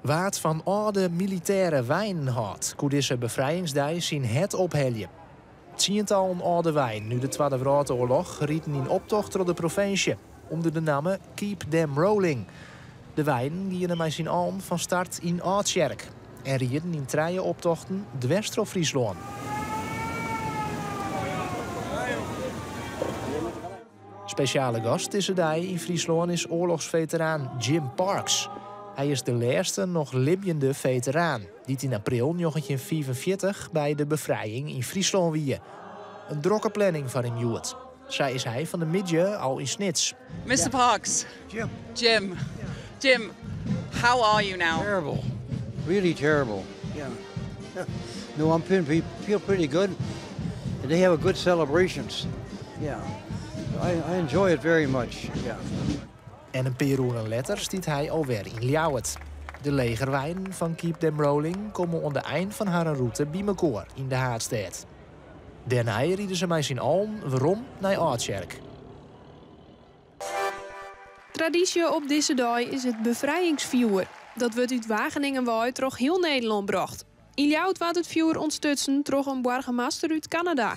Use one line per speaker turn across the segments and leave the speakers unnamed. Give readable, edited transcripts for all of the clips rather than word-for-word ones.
Wa't fan âlde militêre weinen hâldt, koe dizze befrijingsdei syn hert ophelje. Tsientallen âlde weinen út de Twadde Wrâldoarloch rieden yn optocht troch de provinsje ûnder de namme Keep Them Rolling. De weinen giene mei syn allen fan start yn Aldtsjerk en rieden yn trije optochten dwers troch Fryslân. Spesjale gast dizze dei yn Fryslân is oarlochsfeteraan Jim Parks. Hy is de lêste noch libjende feteraan, dy't yn april 1945 by de befrijing yn Fryslân wie. In drokke planning foar him hjoed. Sa is hy fan de middei al yn Snits.
Mr. Parks.
Jim.
Jim. Jim, how are you now?
Terrible. Really terrible. Yeah. No, I'm feeling feel pretty good. And they have a good celebrations. Yeah. I, I enjoy it very much. Yeah.
En in pear oeren letter stiet hy alwer yn Ljouwert. De legerweinen fan Keep Them Rolling komme oan de ein fan harren rûte by mekoar yn de haadstêd. Dêrnei ride se mei syn allen werom nei Aldtsjerk.
Tradysje op dizze dei is it befrijingsfjoer. Dat wurdt út Wageningen wei troch hiel Nederlân brocht. Yn Ljouwert waard it fjoer ûntstutsen troch in boargemaster út Kanada.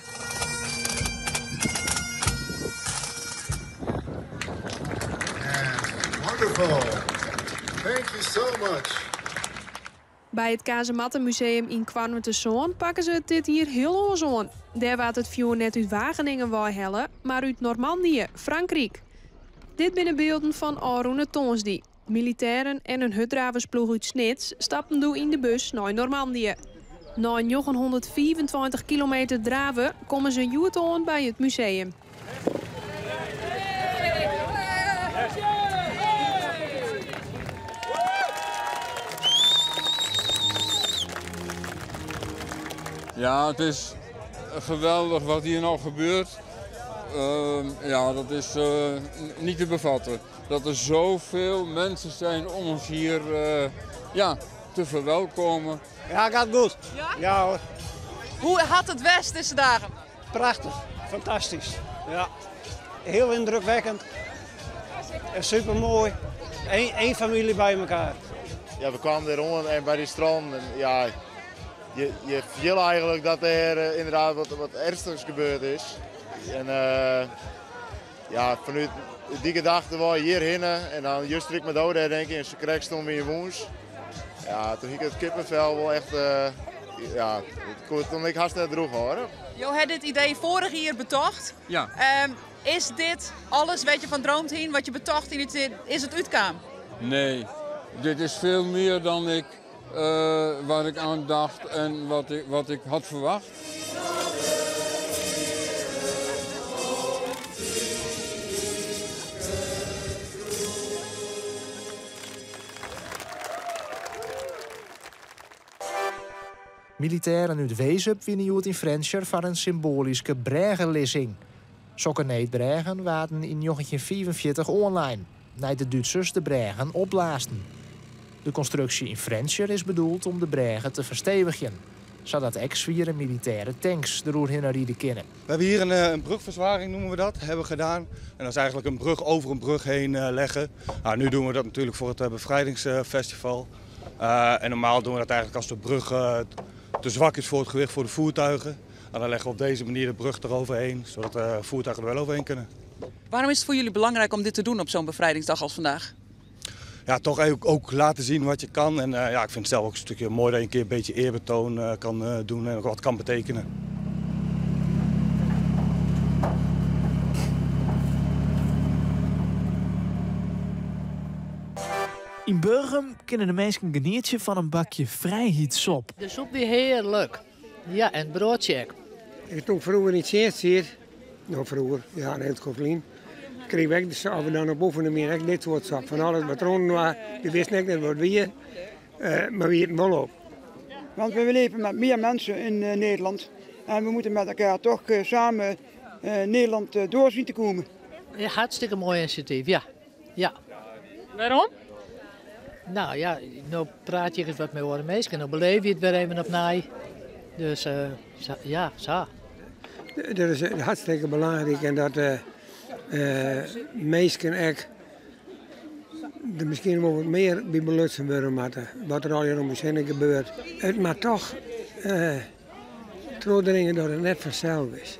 Wonderful. Thank you so much.
By it Kazemattenmuseum yn Koarnwertersân pakke se it dit jier hiel oars oan. Dêr waard it fjoer net út Wageningen weihelle, mar út Normandië, Frankryk. Dit binne bylden fan ôfrûne tongersdei. Militêren en in hurddraversploech út Snits stapten doe yn de bus nei Normandië. Nei 925 kilometer drave komme se hjoed oan by it museum.
Ja, het is geweldig wat hier nou gebeurt. Uh, ja, dat is uh, niet te bevatten. Dat er zoveel mensen zijn om ons hier uh, ja, te verwelkomen.
Ja, gaat goed.
Ja?
Ja hoor.
Hoe hat it west dizze dagen?
Prachtich, fantastysk. Ja. Hiel yndrukwekkend. En super moai. Eén famylje by elkoar.
Ja, we kwamen er oan en by dy strân en ja, je, je fiele eigenlijk dat er eh, inderdaad wat, wat ernstigs gebeurd is. En uh, ja, vanuit die gedachte wou hierheen en dan juist ik met daar denk ik en ze krijgt stond in woens. Ja, toen ik het kippenvel wel echt, uh, ja, toen ik haast net droeg hoor.
Jo ha dit idee foarich jier betocht.
Ja.
Is dit alles wat je fan dreamd hiene, wat je betocht yn it, is it útkaam?
Nee, dit is veel meer dan ik, uh, waar ik aan dacht en wat ik, wat ik had verwacht.
Militêren út Wezep wiene hjoed yn Frjentsjer foar in symboalyske brêgelizzing. Sokke needbrêgen waarden yn 1945 oanlein, nei't de Dútsers de brêgen opblaasden. De konstruksje yn Frjentsjer is bedoeld om de brêge te ferstevigjen, sadat ek swiere militêre tanks deroerhinne ride kinne.
We hebben hier een, eh, een brugverzwaring, noemen we dat, hebben we gedaan. En dat is eigenlijk een brug over een brug heen eh, leggen. Nou, nu doen we dat natuurlijk voor het eh, bevrijdingsfestival. Uh, en normaal doen we dat eigenlijk als de brug uh, te zwak is voor het gewicht voor de voertuigen. En dan leggen we op deze manier de brug eroverheen, zodat de voertuigen er wel overheen kunnen.
Waarom is het voor jullie belangrijk om dit te doen op zo'n bevrijdingsdag als vandaag?
Ja, toch ook, ook laten zien wat je kan. En uh, ja, ik vind het zelf ook een stukje mooi dat je een keer een beetje eerbetoon uh, kan uh, doen en ook wat kan betekenen.
Yn Burgum kinne de minsken genietsje fan in bakje frijheidssop.
De soep wie hearlik. Ja, en it broadsje ek.
Ik toen froeger yn tsjinst siet, no froeger, ja, in hiel skoft lyn, krigen we ek de of we dan op oefenen wiene, ek dit soart sop. Fan alles wat rûn wie, we wisten ek net wat it wie, uh, mar we ieten wol op.
Want we leven met meer mensen in uh, Nederland en we moeten met elkaar toch uh, samen Nederland door zien te komen.
Ja, hartstikke moai inisjatyf, ja. ja.
Wêrom?
Nou ja, no praat je ris wat mei oare minsken, no beleefje je it wer even opnij. Dus uh, ja, sa.
Dat is hartstikke belangryk en dat uh, uh, minsken ek der miskien wol wat mear by belutsen wurde moatte, wat der allegear om ús hinne gebeurt. It moat toch trochdringe dat it net fansels is.